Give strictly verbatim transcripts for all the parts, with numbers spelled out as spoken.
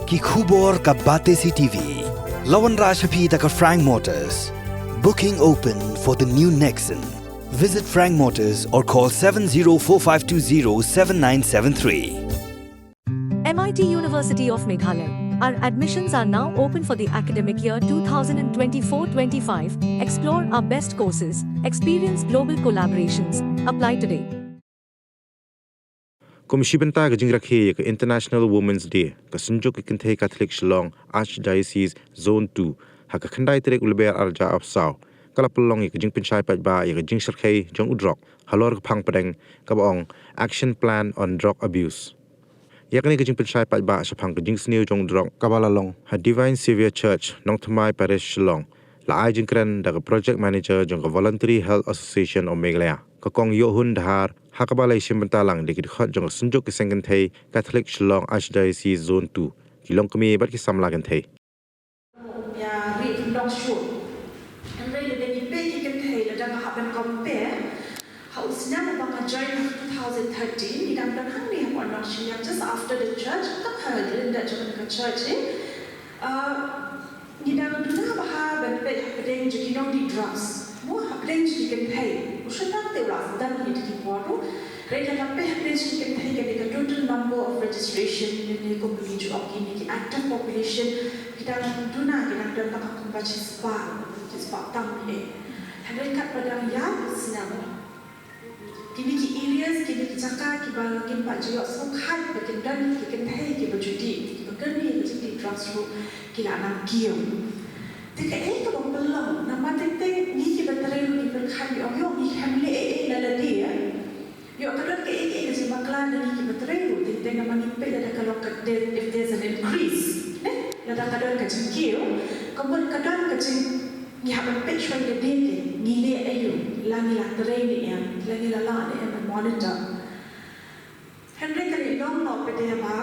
Ki khubor ka Batesi T V. La wanrah sha phi da ka Frank Motors. Booking open for the new Nexon. Visit Frank Motors or call seven zero four five two zero seven nine seven three. M I T University of Meghalaya. Our admissions are now open for the academic year two thousand twenty-four twenty-five. Explore our best courses, experience global collaborations. Apply today. Kum shi bynta ka jingrakhe ïa ka International Women's Day, ka Synjuk ki Kynthei Katholik Shillong Archdiocese Zone two, ha ka khyndai tarik u Lber arhajar arphew saw, ka la pynlong ïa ka jingpynshai paidbah ïa ka jingshyrkhei jong u drok halor ka phang pdeng kaba ong Action Plan on Drug Abuse. Ïa kane ka jingpynshai paidbah shaphang ka jingsniew jong u drok kaba la long ha Divine Saviour Church, Nongthymmai Parish, Shillong, la ai jingkren da ka Project Manager jong ka Voluntary Health Association of Meghalaya, ka Kong Ïohun Dhar, ha kaba la ïashim bynta lang da ki dkhot jong ka Synjuk ki Seng Kynthei Katholik Shillong Archdiocese Zone two, ki longkmie bad ki samla kynthei. Ïa ri pynlong shuh. Hynrei lada ngi peit ki kynthei lada nga hap ban compare, ha u snem uba nga join ha two thousand thirteen, ngi dang don hangne ha Nongshiliang, just after the church, tang ha lyndet jong ka church, eh. Ah, ngi dang duna bha ban peit hapdeng jong ki nongdih drugs. Mo hapdeng jong ki kynthei. U shynrang te u la sdang ïa ki por ruh. Hynrei lada peit hapdeng jong ki kynthei, kane ka total number of registration, ne kum ba ngi ju ong kine ki active population, ki dang duna, ki dang don tang kumba shispah, shispah tam eh. Hynrei katba dang ïaid u snem, kine ki areas, kine ki jaka kiba ngim pat ju ïohsngew khat ba kin don ki kynthei kiba ju dih, kiba kynmaw ïa ka jingdih drugs ruh, ki la nang kiew. Te kaei kaba pynlong, namar teng teng ngi kiba trei ruh ngi pyrkhat, ngi ong ïoh ngi khlem leh ei ei na lade, ïa. Ïoh ka don kaei kaei ka jingbakla na ngi kiba trei ruh, teng teng namar ngi peit lada ka long ka, there, if there's an increase, ne? Lada ka don ka jingkiew, ka mut ka don ka jing, ngi hap ban peit shuwa ïa lade, ngi leh aïu, la ngi la trei ne em, la ngi la lah ne em ban monitor. Hynrei ka dei long noh pat de ba,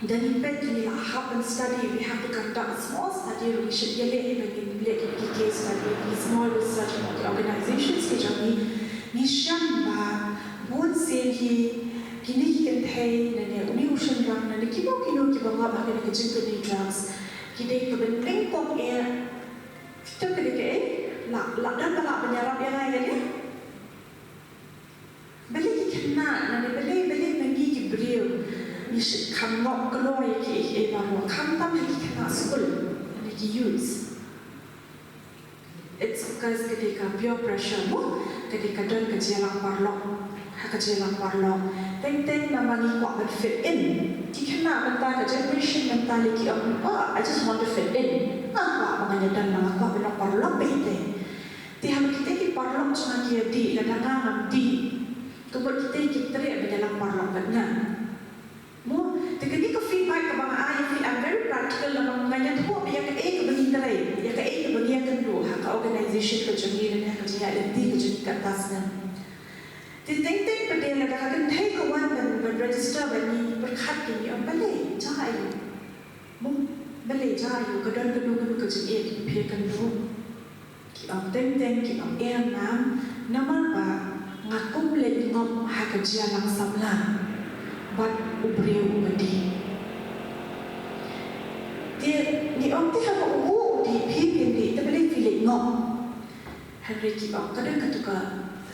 da ngi peit ngi la hap ban study, we have to conduct a small study ruh, ngi shym ïaleh ba ngin leh ki case study, ki small research about the organizations ki jong ngi. Ngi shem ba bun sien hi kine ki kynthei, ne ne une u shynrang, ne ne kino kino kiba ngop ha kane ka jingkynmaw drugs, ki dei kiba nyngkong eh. Tip ka dei kaei? La, la don ba lah ban ïarap ïa nga ïa kane? Balei ki khynnah, lane balei, balei ma ngi ki briew ngi shu kham ngop kloi ïa kiei kiei baroh, khamtam ha ki khynnah skul, lane ki youths. It's because ka dei ka peer pressure mo, ka dei ka don ka jingïalang paralok, ha ka jingïalang paralok. Teng teng namar ngi kwah ban fit in. Ki khynnah mynta ka generation mynta lei ki ong, "Oh, I just want to fit in. Nga kwah ba ngan ïadon, nga kwah ban long paralok ba ïeit." Te haba kita ki paralok jong nga ki ïadih, lada nga ngam dih, ka mut kita ki treh ban ïalang paralok bad nga. Mo, te kane ka feedback kaba nga ai ïa phi, I'm very practical, namar nga ïathuh ba ïa kaei kaba ngi trei, ïa kaei kaba ngi ïakynduh ha ka organization ka jong ngi, lane ha ka jingïaid lynti ka jong ngi kata snem. Te teng teng pat de lada ka kynthei ka wan ban, ban register bad ngi, pyrkhat kein, ngi ong balei, jia aïu. Mo, balei, jia aïu, ka don kano kano ka jingeh kaba phi ïakynduh? Ki ong teng teng, ki ong em, ma'am, namar ba nga kum leit ngop ha ka jingïalang samla bad u briew uba dih. Te ngi ong, te haba u u dih phi phin dih, te balei phi leit ngop? Hynrei ki ong ka don kato ka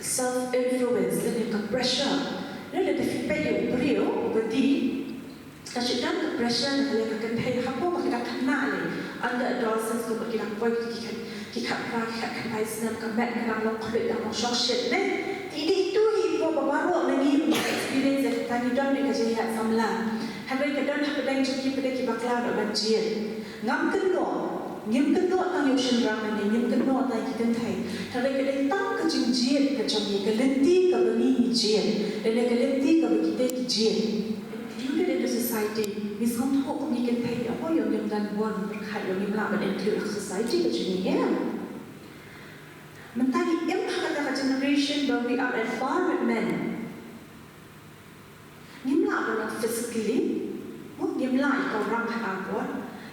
self influence lane ka pressure. Lane lada phi peit ïa u briew uba dih, ka shu don ka pressure na ka liang ka kynthei hapoh ba ki dang khynnah lei, under adolescence, kumba ki dang poi ki khat, ki khatphra, ki khatkhyndai snem, ka met ka dang long khluit, dang long shongshit ne. Te dei itu hi hapoh ba baroh na ngi ruh ngi experience ïa kata, ngi don ne ka jingïaid samla. Hynrei ka don hapdeng jong ki pat de ki bakla noh ban jied. Ngam kynnoh, ngim kynnoh tang ïa u shynrang ne ngim kynnoh tang ïa ki kynthei. Hynrei ka dei tang ka jingjied ka jong ngi, ka lynti kaba ngi ngi jied, lane ka lynti kaba kita ki jied. Included in the society, ngi sngewthuh kum ngi kynthei, oh, ïoh ngim don bun pyrkhat, ïoh ngim lah ban include ha ka society ka jong ngi, em. Mynta ngi im ha kata ka generation ba we are at par with men. Ngim lah ban long physically, mo, ngim lah ïa ka rang ha ka por.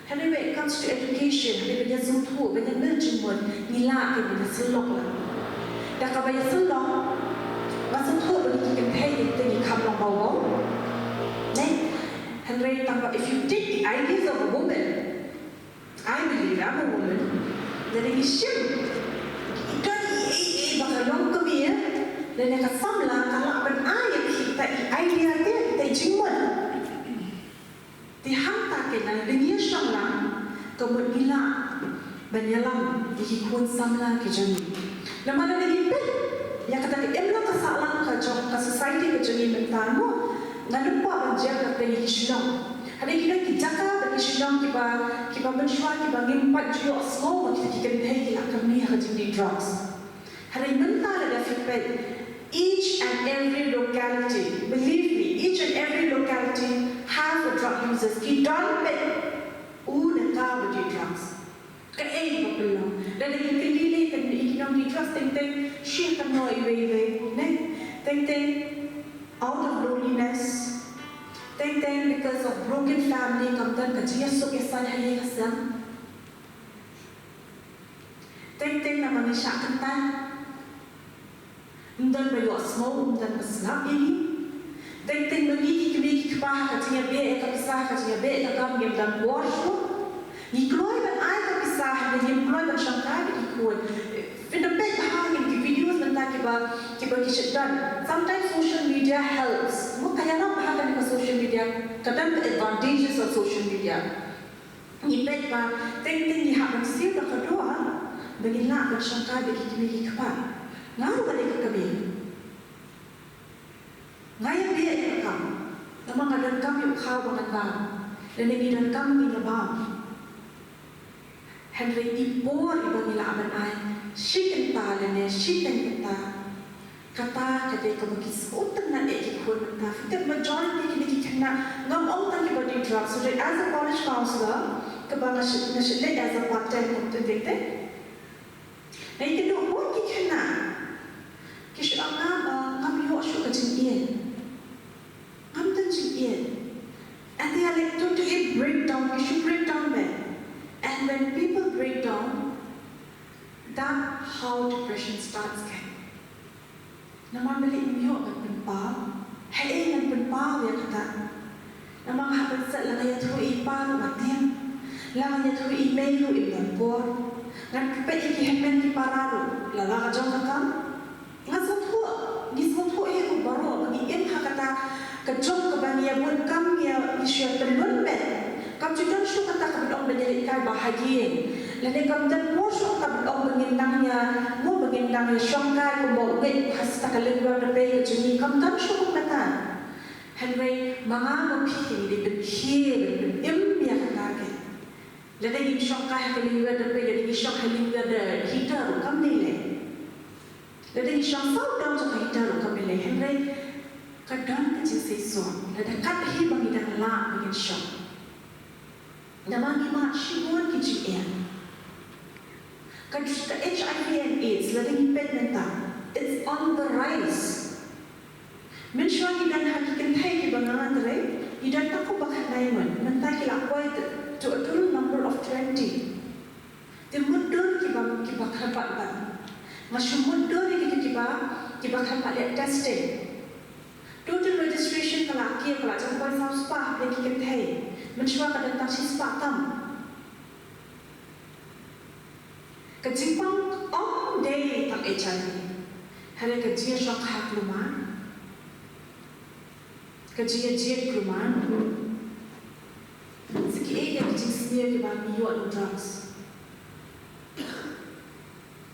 Hynrei when it comes to education, hynrei ban ïasngewthuh, ban ïamir jingmut, ngi lah kein ban ïasyllok lang. Da kaba ïasyllok, nga sngewthuh ba ngi ki kynthei ngi te ngi kham long baw baw. Ne? Hynrei tang ba if you take the ideas of a woman, I believe I'm a woman, lada ngi shim, i don i ei ei ba ka long kmie, lada ka samla ka lah ban ai ïa kita i idea, kita i jingmut. Te hangta kein lada ngi ïa shong lang, ka mut ngi lah ban ïalam ïa ki khun samla ki jong ngi. Namar lada ngi peit ïa kata ka imlang ka sahlang ka jong ka society ka jong ngi mynta, mo, nga nym kwah ban jia kata ïa ki shnong. Hynrei ki don ki jaka bad ki shnong kiba, kiba mynshuwa kiba ngim pat ju ïohsngew ba kita ki kynthei ki la kynmaw ha ka jingdih drugs. Hynrei mynta lada phi peit, each and every locality, believe me, each and every locality have a drug users. Ki don beit u ne ka ba dih drugs. Kaei ba pynlong? Lada ngi kylli lei, kan ïa ki nongdih drugs teng teng shi kynnoh iwei iwei, ne? Teng teng out of loneliness. Teng teng because of broken family, kam don ka jingïasuk ïasaiñ ha ïing ha sem. Teng teng namar ngi shah kyntait. Ym don ba ïohsngew, ym don ba sngap ïa ngi. Teng teng ma ngi ki kmie ki kpa ha ka jingïabeh ïa ka pisa, ha ka jingïabeh ïa ka kam, ngim don bor shuh. Ngi kloi ban ai ka pisa, hynrei ngim kloi ban shongkai bad ki khun. Phin da peit bha ha kine ki videos mynta kiba, kiba ki shu don. Sometimes social media helps. Mo, ka ïarap bha kane ka social media, ka don ka advantages of social media. Ngi peit ba teng teng ngi hap ban siew da ka doh ba ngin lah ban shongkai bad ki kmie ki kpa. Nga ruh nga dei ka kmie. Nga ïabeh ïa ka kam namar nga donkam ïa u khaw ba ngan bam. Lane ngi donkam ngi ïa bam. Hynrei i por iba ngi lah ban ai shi kynta lane shiteng kynta. Kata ka dei kaba ki sngewtynnat eh ki khun mynta. Phi tip, majority kine ki khynnah, ngam ong tang kiba dih drugs, hynrei as a college counselor, kaba nga shu, nga shu leit as a part time, kum teng teng. Nga ïakynduh bun ki khynnah ki shu ong nga ba ngam ïoh shuh ka jingïeit. Ngam don jingïeit. And they are, like, totally break down, ki shu break down beit. And when people break down, that how depression starts, guys. Namar balei? Ym ïoh ban pynpaw. Haei ngan pynpaw ïa kata? Namar nga hap ban set, la nga ïathuh ïa i pa ruh nga tieng. La nga ïathuh ïa i mei ruh im don por. Ngan peit ïa ki hynmen ki para ruh la la ka jong ka kam. Nga sngewthuh, ngi sngewthuh hi ruh baroh ba ngi im ha kata ka jong kaba ngi ïa bun kam, ngi ïa, ngi shu ïa pynlun beit. Kam ju don shuh kata kaba ong ban ïaleit kai bha ha ïing. Lane kam don mo shuh kata ba ong ba ngin nang ïa, mo ba ngin nang ïa shongkai kumba u ngeit ha kata ka lynwer da pei ka jong ngi. Kam don shuh kum kata. Hynrei ma nga ma phi ngi dei ban khie, ban im ïa kata ke. Lada ngi shongkai ha ka lynwer da pei, lada ngi shong ha lynwer da heater ruh kam dei lei. Lada ngi shong saw dong jong ka heater ruh kam dei lei, hynrei ka don ka jingseisoh lada kat hi ba ngi dang lah ba ngin shong. Namar ngi mad shibun ki jingeh. Ka, ka H I V and AIDS, lada ngi peit mynta, it's on the rise. Mynshuwa ngi don ha ki kynthei kiba nga nga trei, ngi don tang kumba khyndai ngut, mynta ki la poi to a total number of twenty. Te mutdur kiba, kiba khlem pat ban. Nga shu mutdur ïa kito kiba, kiba khlem pat leh testing. Total registration ka la kiew, ka la jam poi saw spah ïa ki kynthei. Mynshuwa ka don tang shi spah tam. Ka jingpang ym dei tang H I V. Hynrei ka jingïashongkha kulmar. Ka jingïajied kulmar. Sa kiei ki jingsniew kiba ngi ïoh na drugs?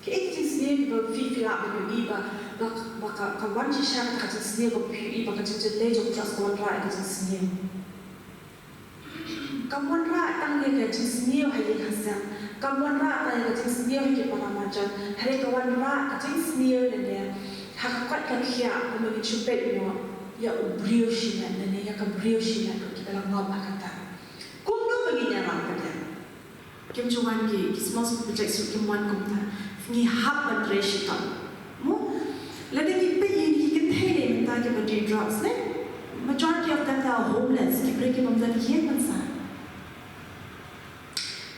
Kiei ki jingsniew kiba phi, phi lah ban ïohi ba, ba, ba ka, ka wan shisha kata ka jingsniew, ba phi ïohi ba ka jingjyllei jong drugs ka wanrah ïa ka jingsniew? Kam wanrah tang ïa ka jingsniew ha ïing ha sem. Kam wanrah tang ïa ka jingsniew ha ki para marjan. Hynrei ka wanrah ka jingsniew lane ha ka koit ka khiah, kumba ngin shu peit noh, ïa u briew shimet lane ïa ka briew shimet ruh kiba la ngop ha kata. Kumno ba ngin ïarap pat ïa? Kim ju wan ki, ki small scale projects ruh kim wan kumta. Ngi hap ban trei shitom. Mo, lada ngi peit ïa ki kynthei lei mynta kiba dih drugs, ne? Majority of them, they are homeless. Ki briew ki bym don ïing ban sah.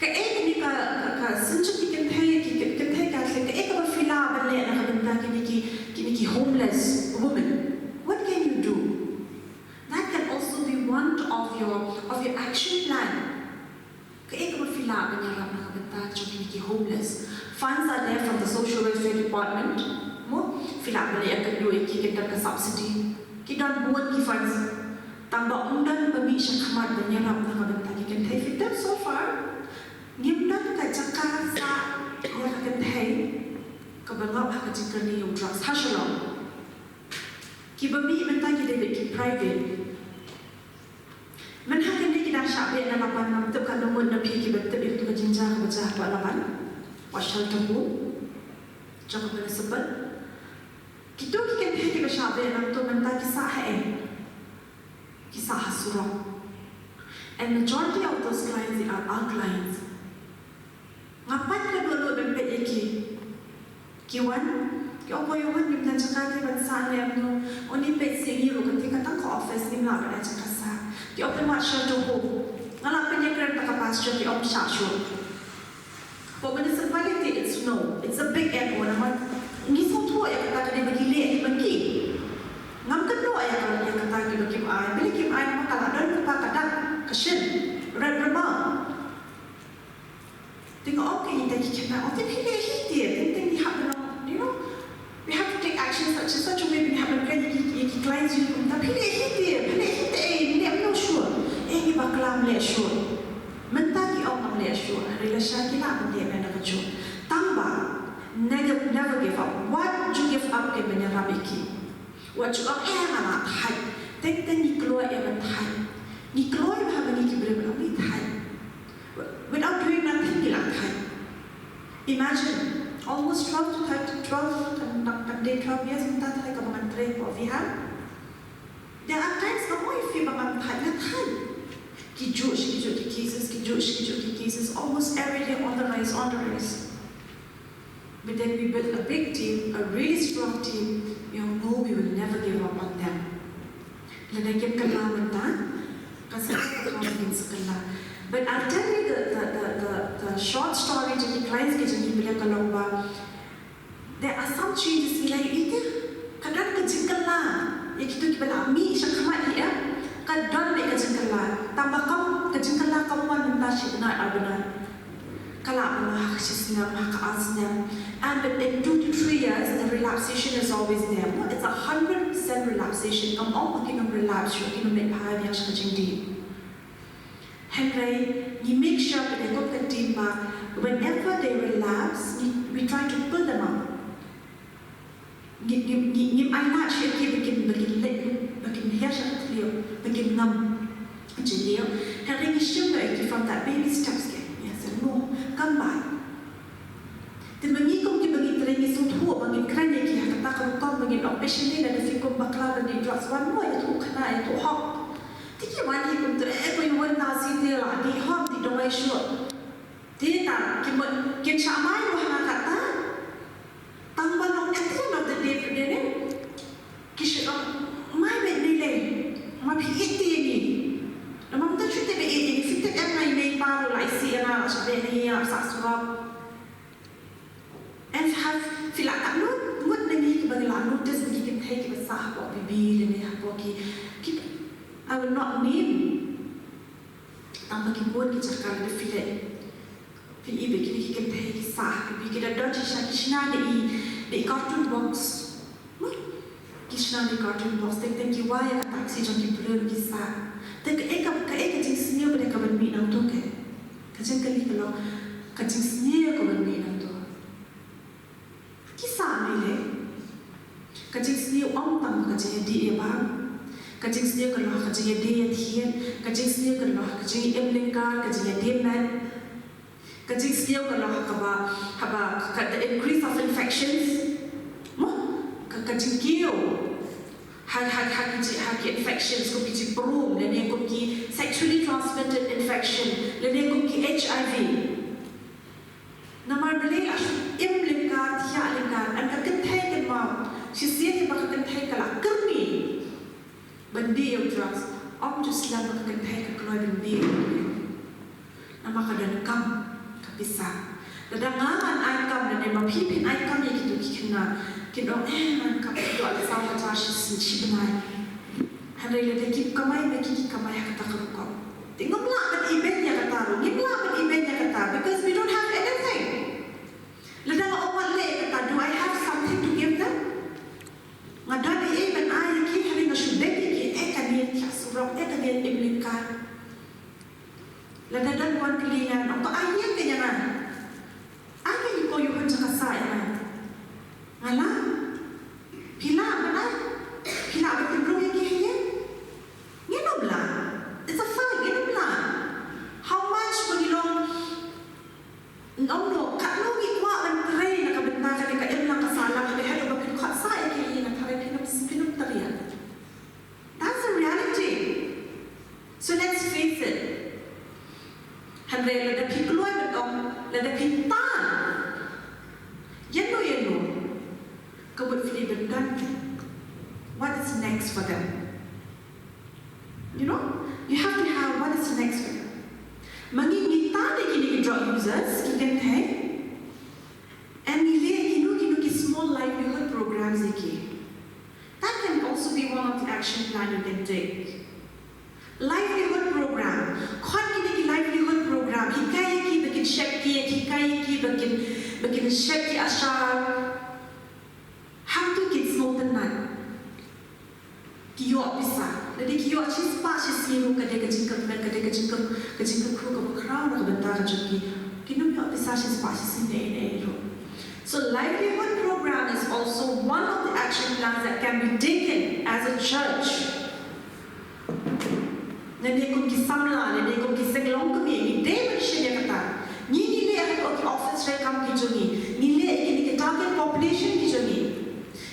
Kaei kane ka, ka, ka synshar ki kynthei, ki, ki kynthei ka, kaei kaba phi lah ban leh na ka bynta kine ki, kine ki homeless women? What can you do? That can also be one of your Lah ban ïarap na ka bynta jong kine ki homeless. Funds are there from the social welfare department. Mo, phi lah ban ïakynduh ïa ki, ki don ka subsidy. Ki don bun ki funds. Tang ba ym don ba mih sha khmat ban ïarap na ka bynta ki kynthei. Phi tip, so far ngim don ka jaka sah ïa ka kynthei kaba ngop ha ka jingkyrni ïa u drugs ha Shillong. Kiba mih mynta ki dei beit ki private. Mynta kine ki dang shah beh na Laban, ngam tip katno ngut na phi kiba tip ïa katu ka jingjia kaba jia ha Laban, wat shelter home jong ka municipal. Kito ki kynthei kiba shah beh na, to mynta ki sah haei? Ki sah ha surok. And majority of those clients are our clients. Nga pat ka dohnud ban peit ïa ki. Ki wan, ki ong, ko ïa wan, ngim don jaka te ban sah ne em no. Oni peit sha ngi ruh, kata ka tang ka office, ngim lah ban ai jaka sah. Ki ong, te mat shelter home. Nga lah pynïakren bad ka pastor, ki ong shah shuh. For municipality, it's no. It's a big N O namar ngi sngewthuh ïa kata ka dei ba ki leh hi ma ki. Ngam kynnoh ïa ka, ïa kata kiba kim ai. Balei kim ai? Namar ka la don kpa ka dak ka shin. Red ribbon. Te nga ong ïa kita ki khynnah, ong, te phi leh hi te, teng teng ngi hap ban long, you know, we have to take action such, such a way, ba ngi hap ban kren ïa ki, ïa ki clients jong ngi kumta, phi leh hi te, phi leh hi te, eh, ngi leh kumno shuh, eh, ngi bakla, ym leh shuh. Mynta ki ong ym leh shuh, hynrei lashai ki lah ban leh na kajuh. Tang ba never, never give up. Wat ju give up, ïa ban ïarap ïa ki. Wat ju ong, eh, nga la thait. Teng teng ngi kloi ïa ban thait. Ngi kloi ba haba ngi ki briew ba ngi thait. Without doing nothing, ngi la thait. Imagine, almost twelve to thirteen, twelve, kan, kan, kan dei twelve years mynta te kaba ngan trei hapoh V HAP. There are times ngam ong ïa phi ba ngam thait, nga thait. Ki juh shi ki juh ki cases, ki juh shi ki juh ki cases, almost every day on the rise, on the rise. But then we built a big team, a really strong team. You know, we will never give up on them. Lada kim kylla mynta, ka sa ka kham kin sa kylla. But I'll tell you the, the, the, the, the short story jong ki clients ki jong ngi, phi leh, ka long ba there are some changes ngi la ïohi te. Ka don ka jingkylla ïa kito kiba la mih sha khmat hi, eh. Ka don beit ka jingkylla. Tang ba kam ka jingkylla kam wan mynta shi bnai ar bnai. Ka lah ban long ha ka shi snem, ha ka ar snem. And within two to three years, the relaxation is always there. It's a hundred percent relaxation. Kam ong ba kin ym relapse shuh, kin ym leit bha biang sha ka jingdih. Hynrei ngi make sure ba dei kum ka team ba whenever they relapse, ngi, we try to pull them up. Ngi, ngi, ngi, ngim ai lad shuh ïa ki ba kin, ba kin leit, ba kin hiar sha ka thliew, ba kin ngam jylliew. Hynrei ngi shim ïa ki from that baby steps kein. Ïa, sa mo, kam bai. Te ma ngi kum kiba ngi trei ngi sngewthuh ba ngin kren ïa ki ha kata ka rukom ba ngin ong, especially lada phi kum bakla ba dih drugs, wan mo ïathuh khynnah, ïathuh hok. Te ki wan hi kumta, eh, ko ïa wan na sih te la dih hok, dih dawai shuh. Te ta ki mut kin shah mai ruh ha kata. Tang ba long at the end of the day phi dei ne ki shu ong, mai beit ne lei, ma phi ïeit te ïa ngi. Namar mynta shu tip ba ïeit ïa ngi, phi tip em, nga ïa mei pa ruh la isih ïa nga, la shu beit ne ïa nga, la sah surok. And have, phi lah katno ngut na ngi kiba ngi la notice ba ki kynthei kiba sah hapoh P B lane hapoh ki, ki, I will not name. Tang ba ki bun ki jaka lada phi leit, phin i ba kine ki kynthei ki sah, ki, ki da don shisha, ki shna da i, da i carton box. Hmm? Ki shna da i carton box, teng teng ki wai ïa ka taxi jong ki briew ki sah. Te kaei ka, kaei ka jingsniew ba dei ka ban mih nangto, kaei? Ka jingkylli ka long, ka jingsniew ka ban mih nangto. Ki sah ne lei. Ka jingsniew ym tang ka jingïadih ïa bam. Ka jingsniew ka long ha ka jingïadei ïathied. Ka jingsniew ka long ha ka jingim lingkar, ka jingïadei met. Ka jingsniew ka long ha kaba, haba ka, the increase of infections. Mo? Ka, ka jingkiew ha, ha, ha ki ji, ha ki infections, kum ki jingprum, lane kum ki sexually transmitted infection, lane kum ki H I V. Namar balei? La shu im lingkar, thiah lingkar, and ka kynthei kynmaw shisien hi ba ka kynthei ka la kyrni ban die ïa u drugs. Ym ju slem ba ka kynthei ka kloi ban die. Namar ka donkam ka pisa. Lada nga ngan ai kam, lada ma phi phin ai kam ïa kito ki khynnah, kin ong, eh, ngan kam kito, la saw hajar shi, shi bnai. Hynrei lada kim kamai, ma ki ki kamai ha kata ka rukom. Te ngim lah ban ibeiñ ïa kata ruh, ngim lah ban ibeiñ ïa kata. Lada don wan kylli nga, ong to ai ïa ka ïa nga. Ai ka ïa ko ïa u hun jaka sa ïa nga. Nga la. Phi lah ban ai. Phi lah ban tymmen ïa ki ha ïing. Ngin ym lah. It's a fact, ngin ym lah. How much ba ngi long. Ong no, katno ngi kwah ban trei na ka bynta kane ka imlang ka sahlang, hynrei haduh ba phin khot sa ïa ki ha ïing, nga tharai phin ym, phin ym trei. That's the reality. So let's face it. Hynrei lada phi kloi ban ong, lada phi tan ïano ïano ka mut phi dei ban don, what is next for them? You know, you have to have what is next for them. Ma ngi, ngi tan ïa kine ki drug users, ki kynthei. And ngi leh kino kino ki small livelihood programs ïa ki. That can also be one of the action plan you can take. Livelihood program. Khot kine ki livelihood program. Hikai ïa ki ba kin shet cake, hikai ïa ki ba kin, ba kin shet ki achar. Hangto kin sngewtynnat. Ki ïoh pisa. Lada ki ïoh shispah shisien ruh ka dei ka jingkyrmen, ka dei ka jingkyrkhu, ka jingkyrkhu kaba khraw na ka bynta ka jong ki. Kin ym ïoh pisa shispah shisien ne ei ne ei ruh. So livelihood program is also one of the action plans that can be taken as a church. Lane kum ki samla, lane kum ki seng longkmie, ngi dei ban shim ïa kata. Ngi, ngi leh ha ki office treikam ki jong ngi. Ngi leh ïa kine ki target population ki jong ngi.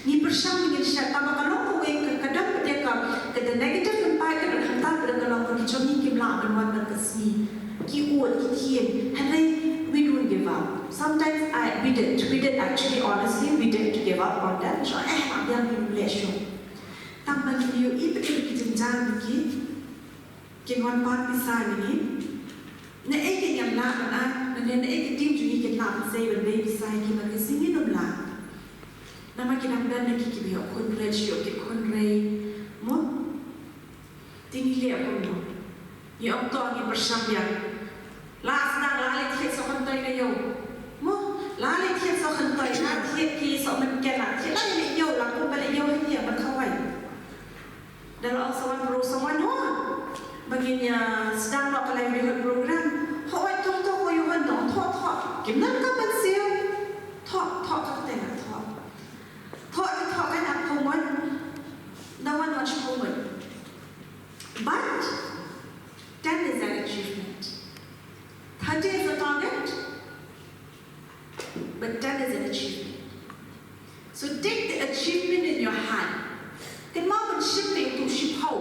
Ngi pyrshang ba ngin shet, tangba ka long kawei ka, ka dang bteng ka, ka, the negative impact ka don hangta, ka dang ka long ba ki jong ngi kim lah ban wan ban ka sngi. Ki ud, ki thiem. Hynrei we don't give up. Sometimes I, we did, we did actually, honestly, we did give up on them. Shu, eh, ma biang, ngin leh shuh. Tangba ngi ïohi pat ki jynjar ba ki kin wan pan pisa ïa ngi. Naei kin ïa lah ban ai, naei, naei ka team jong ngi kin lah ban sei ban bei pisa ïa ki, ma ka sngi ngin ym lah. Namar ki dang don na ki kiba ïoh khun rei, ïoh ki khun rei. Mo? Te ngi leh kumno? Ngi ong to ngi pyrshang biang. La sdang la leit thied soh khyntoi na ïew. Mo? La leit thied soh khyntoi, la thied ki soh mynken, la thied la leit ïew, la kum ba leit ïew ha ïing ban khawai. Da la ong sa wan briew sa wan ho. Ba ngin ïa sdang noh ka livelihood program. Ho, oi, thoh, thoh, ko ïoh wan dong, thoh, thoh. Kim nang ka ban siew. Thoh, thoh, thoh, te na thoh. Thoh, thoh, kan ap ko mon. Da wan wan shu ko mon. But ten is an achievement. Thirty is a target. But ten is an achievement. So take the achievement in your hand. Kynmaw ban shim ïa uto u shiphew.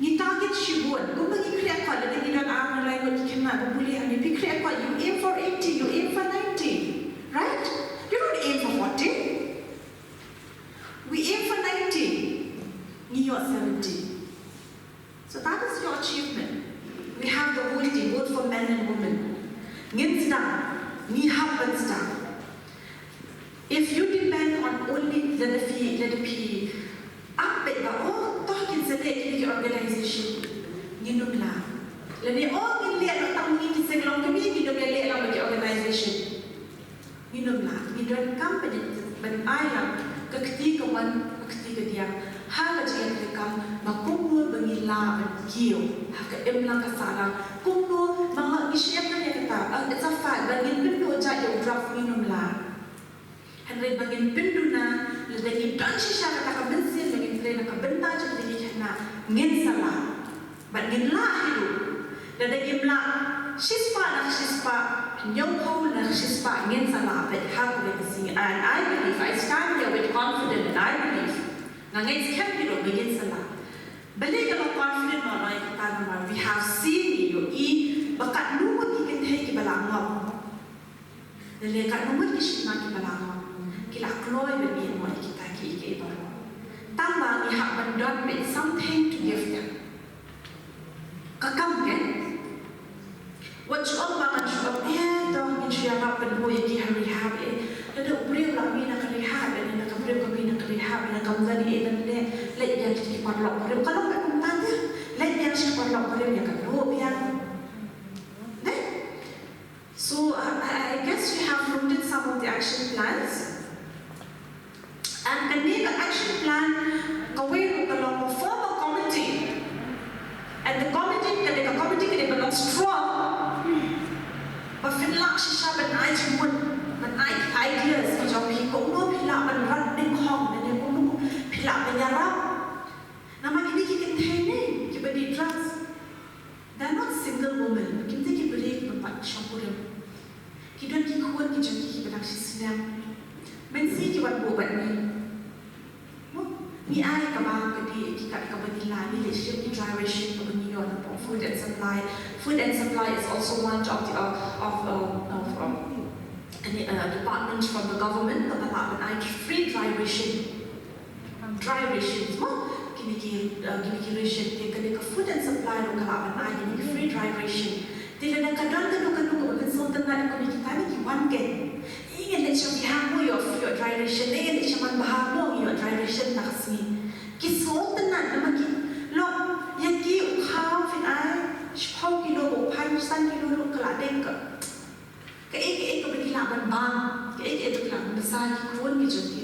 Ngi target shibun. Kumba ngi khreh khot, lada ngi don ar ngi lai ngut ki khynnah ba pule hangne, phi khreh khot, you aim for eighty, you aim for ninety. Right? You don't aim for forty. We aim for ninety. Ngi ïoh seventy. So that is your achievement. We have the whole team, both for men and women. Ngin sdang, ngi hap ban sdang. If you depend on only, lada phi, lada phi ap beit ba, oh, to kin sa leh kine ki organization, ngin ym lah. Lada, oh, ngin leh noh tang ngi ki seng longkmie, ngin ym leh lang bad ki organization. Ngin ym lah, ngi donkam ban, ban ai lang ka kti ka wan, ka kti ka diang ha ka jingïatreilang, ba kumno ba ngin lah ban kiew ha ka imlang ka sahlang, kumno ba ngi shem ïa kata. Ah, it's a fact ba ngin pynduh jait ïa u drug, ngin ym lah. Hynrei ba ngin pynduna, lada ngi don shisha kata ka mynsiem ba ngin trei na ka bynta jong ki khynnah, ngin sa lah. Bad ngin lah hi ruh. Lada ngim lah shispah na shispah, hynñiewphew na shispah, ngin sa lah beit ha kawei ka sngi. And I believe, I stand here with confidence, and I believe. Nga ngeit skhem hi ruh ba ngin sa lah. Balei nga long confident ba nga ong ïa kata, namar we have seen, ngi ïohi ba katno ngut ki kynthei kiba la ngop. Lane katno ngut ki shynna kiba la ngop, ki la kloi ban ïehnoh ïa kita kiei kiei baroh. Tangba ngi hap ban don beit something to give them. Ka kam kein. Wat shu ong ba ngan shu ong, eh, to ngin shu ïarap pynhun ïa ki ha rehab, eh. Lada u briew la mih na ka rehab, lane lada ka briew ka mih na ka rehab, lada kam don ei ban leh, leit biang sha ki paralok barim. Ka long beit kumta te. Leit biang sha ki paralok barim, ïa ka duh biang. Dei? So, I, I, I guess we have rooted some of the action plans. And kane ka action plan, kawei ruh ka long, form a committee. And the committee, ka dei ka committee strong, ba phin lah shisha ban ai jingmut, ban ai ideas ki jong phi, kumno phi lah ban rat nyngkong, ne kumno phi lah ban ïarap. Namar kine ki kynthei ne kiba dih drugs, they're not single women, kim dei ki briew kiba pat shongkurim. Ki don ki khun ki jong ki kiba dang shisnem. Mynta ki wan buh bad ngi. Ngi ai kaba ka dei ki kat kaba ngi la, ngi leh shim ki dry ration kaba ngi ïoh na food and supply. Food and supply is also one of the, uh, of, uh, of, um, an, uh, department from the government kaba lah ban ai free dry ration. Dry ration mo, kine ki, uh, kine ki ration, ki kane ka food and supply ruh ka lah ban ai kine ki free dry ration. Te lada ka don kano kano kaba mynsiem tynnat kum kita ne ki wan keiñ. Ïa ngan leit sha Bihar mo ïoh, ïoh dry ration, ïa ngan leit sha Manbihar mo ïoh dry ration na ka sngi. Ki sngewtynnat namar ki long, ïa ki u khaw phin ai shiphew kilo, u phai san kilo ruh ka la dei ka. Kaei kaei kaba ki lah ban bam, kaei kaei ba ki lah ban bsa ki khun ki jong ki.